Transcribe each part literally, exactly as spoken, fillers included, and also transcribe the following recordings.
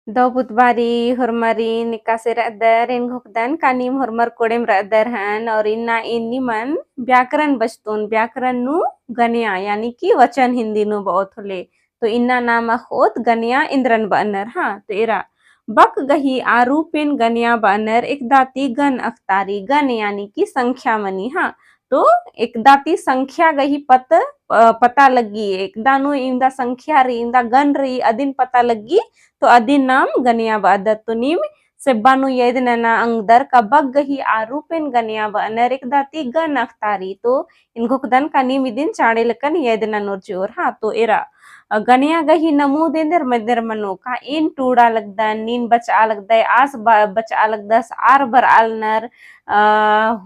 दव पुतबारी होरमारिन एकासे रअदर, एन घोखदन का नीम होरमर कोड़ेम रअदर हन, और इन्ना एन निमन व्याकरण बचतोन, व्याकरण नू गनया, यानी कि वचन हिंदी नू बओत होले। तो इन्ना नाम अख़ोत गनया एन्दरन बअनर, हाँ, तो एरा बक गही आरूपेन गनया बअनर एकदा ती गन अख़तारी, गन यानी कि संख्या मनी, हाँ। तो एकदा ती संख्या गही पत-, अ, पता लग्गी, एकदा नू इवंदा संख्या रई, इवंदा गन रई, अदिन पता लग्गी, तो अदिन नाम गनया बअदत। तो नीम सेब्बा नू याद नना अंगदर का बक गही आरूपेन गनया बअनर एकदा ती गन अख़तारी। तो एन घोखदन का नीम इदिन चाड़े लेकन याद ननोर चिओर, हाँ। तो एरा, अ, गनया गही नमूद एन्देर मेन्देर मनो का एन टूड़ा लगदन, नीन बचआ लगदय, आस ब-, बचआ लगदस, आर बरआ लनर, अ,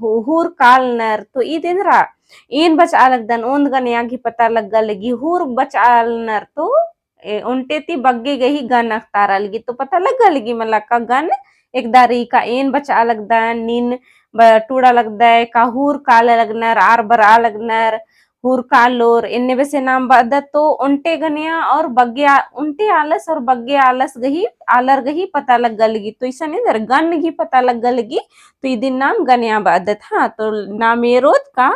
हु-, हूर कालनर, तो ईद एन्दरा एन बचआ लगदन, ओन्द गनया गही पता लग्गा लगी, हूर बचआ लनर, तो ए, ओन्टे ती बग्गे गही गन अख़तारा लगी, तो पता लग्गा लगी मला का गन एकदा रई का एन बचआ लगदन, नीन ब-, टूड़ा लगदय, का हूर काला लगनर, आर बरआ लगनर, हूर कालोर, एन्ने बेसे नाम बअदत। तो ओन्टे गनया और बग्गे आ-, ओन्टे आलस और बग्गे आलस गही, आलर गही पता लग्गा लगी, तो इसन एन्देर गन गही पता लग्गा लगी, तो इदिन नाम गनया बअदत। हाँ, तो नाम एरोत का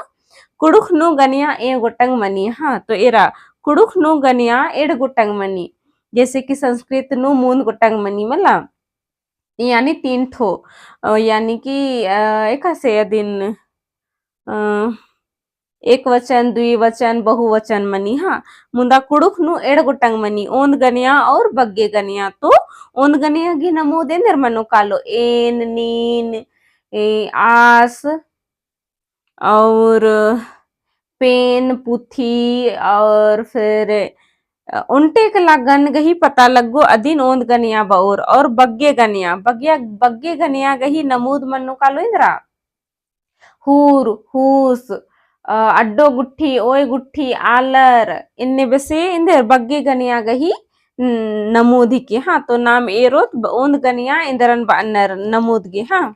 कुँड़ुख़ नू गनया एंड़ गोटंग मनी, हाँ, तो एरा कुँड़ुख़ नू गनया एंड़ गोटंग मनी, जैसे कि संस्कृत नू मूंद गोटंग मनी मला, यानी तीन ठो, अ, यानी कि, अ, एकासे अदिन, अ, एक वचन, द्विवचन, बहुवचन मनी, हाँ, मुदा कुँड़ुख़ नू एंड़ गोटंग मनी, ओन्द गनया और बग्गे गनया। तो ओन्द गनया गही नमूद एन्देर मनो कालो, एन, नीन, ए, आस, और पेन, पुथी, और फिर, अ, ओन्टे एकला गन गही पता लग्गो अदिन ओन्द गनया बओर, और बग्गे गनया, बग्गे, बग्गे गनया गही नमूद मनो कालो एन्दरा। हूर, हूस, अ, अड्डो गुट्ठी, ओय गुट्ठी, आलर, एन्ने बेसे एन्देर बग्गे गनया गही न-, नमूद हिके, हाँ, तो नाम एरोत ब-, ओन्द गनया एन्दरन बअनर नमूद गे, हाँ।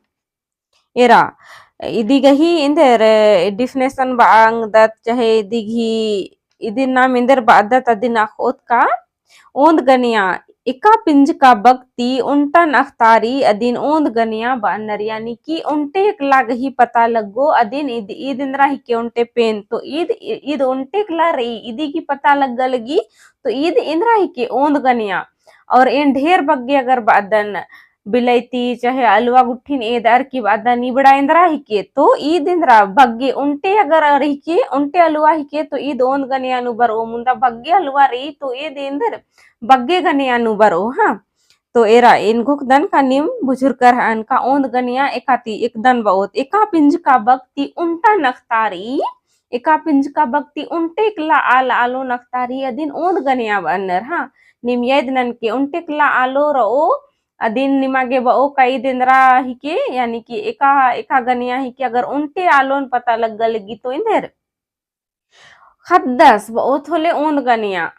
एरा, इदी गही एन्देर definition बआ अंगदत, चाहे इदी गही, इदिन नाम एन्देर बअदत अदिन अख़ोत का, ओन्द गनया एका पिंजका बक ती ओन्टन अख़तारी अदिन ओन्द गनया बअनर, यानी कि ओन्टे एकला गही पता लग्गो अदिन ईद, ईद एन्दरा हिके ओन्टे पेन, तो ईद, ईद ओन्टे एकला रई, इदी गही पता लग्गा लगी, तो ईद एन्दरा हिके ओन्द गनया। और एन ढेर बग्गे अगर बअदन, बिलैती चाहे अलुवा गुट्ठिन एदर की बअदन इबड़ा एन्दरा हिके, तो ईद एन्दरा बग्गे ओन्टे अगर अर हिके, ओन्टे अलुवा हिके, तो ईद ओन्द गनया नू बरओ, मुदा बग्गे अलुवा रई, तो ईद एन्देर बग्गे गनया नू बरओ, हाँ। तो एरा एन घोखदन का नीम बुझुरकर हअन का ओन्द गनया एका ती एकदन बओत, एका पिंजका बक ती ओन्टन अख़तारी, एका पिंजका बक ती ओन्टे एकला आल आलोन अख़तारी अदिन ओन्द गनया बअनर, हाँ। नीम याद ननके ओन्टे एकला आलो रओ, अदिन निमा गे बओ का ईद एन्दरा हिके, यानी कि एका, एका गनया हिके, अगर ओन्टे आलोन पता लग्गा लगी तो एन्देर। ख़द्दस बओत होले ओन्द गनया,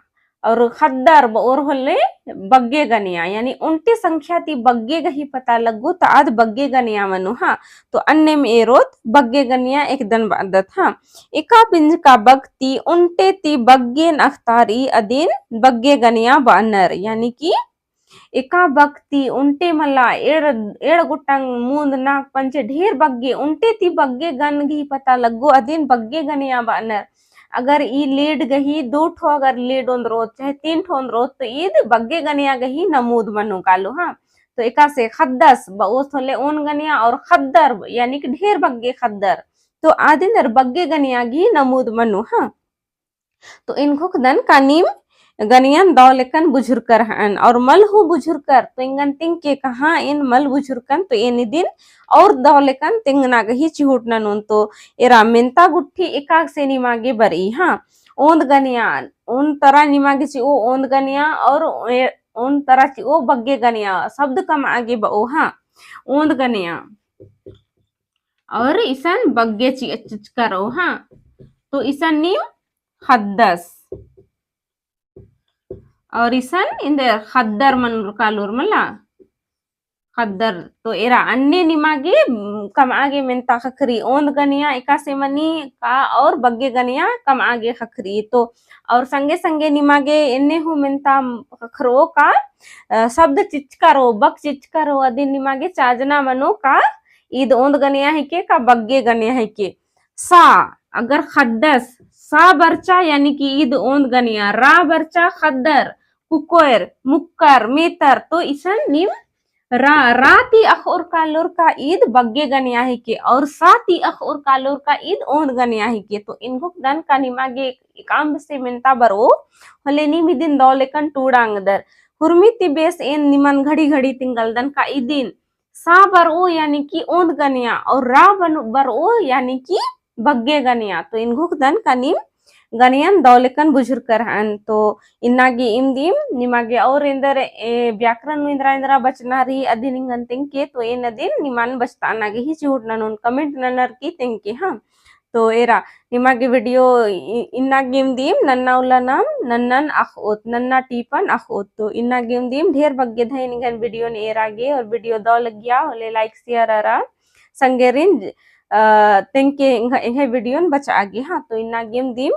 और ख़द्दर बओर होले बग्गे गनया, यानी ओन्टे संख्या ती बग्गे गही पता लग्गो तो आद बग्गे गनया मनो, हाँ। तो अन्नेम एरोत बग्गे गनया एकदन बअदत, हाँ। एका पिंजका बक ती ओन्टे ती बग्गेन अख़तारी अदिन बग्गे गनया बअनर, यानी कि एका बक ती ओन्टे मला एंड़, एंड़ गोटंग मूंद नाग पंचे ढेर बग्गे ओन्टे ती बग्गे गन गही पता लग्गो अदिन बग्गे गनया बअनर। अगर ई लेड गही दो ठो अगर लेड ओन्द्रोत चाहे तीन ठो ओन्द्रोत तो ईद बग्गे गनया गही नमूद मनो कालो, हाँ। तो एकासे ख़द्दस बओस होले ओन गनया और ख़द्दर यानी कि ढेर बग्गे ख़द्दर। तो आदिन एन्दर बग्गे गनया गही नमूद मनो, हाँ। तो एन घोखदन का नीम गनयन दव लेकन बुझुरकर हअन और मल हूँ बुझुरकर, तो एंगन तिंगके कहाँ एन मल बुझुरकन, तो एन इदिन और दव लेकन तिंगना गही चिहुट ननोन। तो एरा मेन्ता गुट्ठी एकासे निमा गे बरई, हाँ। ओन्द गनया, ओन तरा निमा गे चिओ ओन्द गनया और ए-, ओन तरा चिओ बग्गे गनया, शब्द कमआ गे बओ, हाँ। ओन्द गनया। और इसन बग्गे चि-, चिचका रओ, हाँ। तो इसन नीम ख़द्दस। और इसन एन्देर ख़द्दर मनो कालोर मला। ख़द्दर। तो एरा अन्ने निमा गे, उम, कमआ गे मेन्ता ख़क्खरी, ओन्द गनिया एकासे मनी का और बग्गे गनिया कमआ गे ख़क्खरी। तो और संगे संगे निमा गे एन्ने हूँ मेन्ता ख़क्खरओ का, अ, शब्द चिच्चका रओ, बक चिच्चका रओ, अदिन निमा गे चाजना मनो का ईद ओन्द गनिया हिके का बग्गे गनिया हिके। सा, अगर ख़द्दस, सा बरचा यानी कि ईद ओन्द गनिया, रा बरचा ख़द्दर, कुकोयर, मुक्कर, मेतर, तो इसन नीम रा, रा ती अख़ओर कालोर का ईद बग्गे गनिया हिके, और सा ती अख़ओर कालोर का ईद ओन्द गनिया हिके। तो एन घोखदन का निमा गे एकाम से मेन्ता बरओ, होले नीम इदिन दव लेकन टूड़ांगदर। हुरमी ती बेस एन निमन घड़ी घड़ी तिंगलदन का इदिन सा बरओ यानी कि ओन्द गनिया और रा बन-, बरओ यानी कि बग्गे गनिया। तो एन घोखदन का नीम गनियन दव लेकन बुझुरकर हन। तो इन्ना गे इम दिम निमा गे और एन्देर, ए, व्याकरण नू एन्दरा एन्दरा बचना रई अदिन एंगन तेंगके, तो एन अदिन निमन बचताना गे ही चिहुट ननोन comment ननर की तेंगके, हाँ। तो एरा निमा गे video इ-, इन्ना गे इम दिम नन्ना उल्ला नाम नन्नन अख़ओत, नन्ना टीपन अख़ओत। तो इन्ना गे इम दिम ढेर बग्गे धइन एंगन video नू एरा गे और video दव लग्गिया होले like share अरा संगेरिन, अ, तेंगके एंग्है, एंग्है video न बचआ गे, हाँ। तो इन्ना गे इम दिम